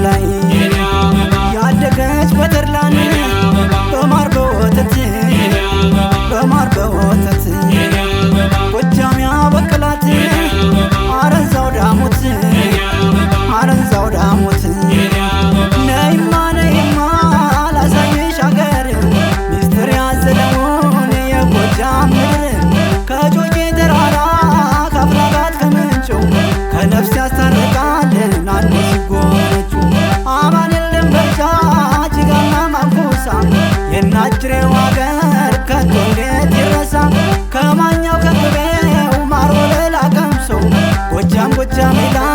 ላይ ያደገች በተድላን በማር በወተት፣ በማር በወተት፣ ጎጃም ያበቅላት አረንዛው ዳሞት፣ አረንዛው ዳሞት። ነይማ ነይማ ላሳይሽ አገር ሚስጥር ያዘለውን የጎጃም ምድር፣ ከጮቄ ተራራ ከአፍላጋት ከምንጩ ከነፍስ ያስታርቃል ናንዱ ሲጎነጩ። አማኑኤል ደንበጫ ጅጋና ማንኩሳ የናጅሬው አገር ከቶ እንዴት ይረሳ? ከማኛው ከቅቤው ማር ወለላ ቀምሶ ጎጃም ጎጃም ይላል።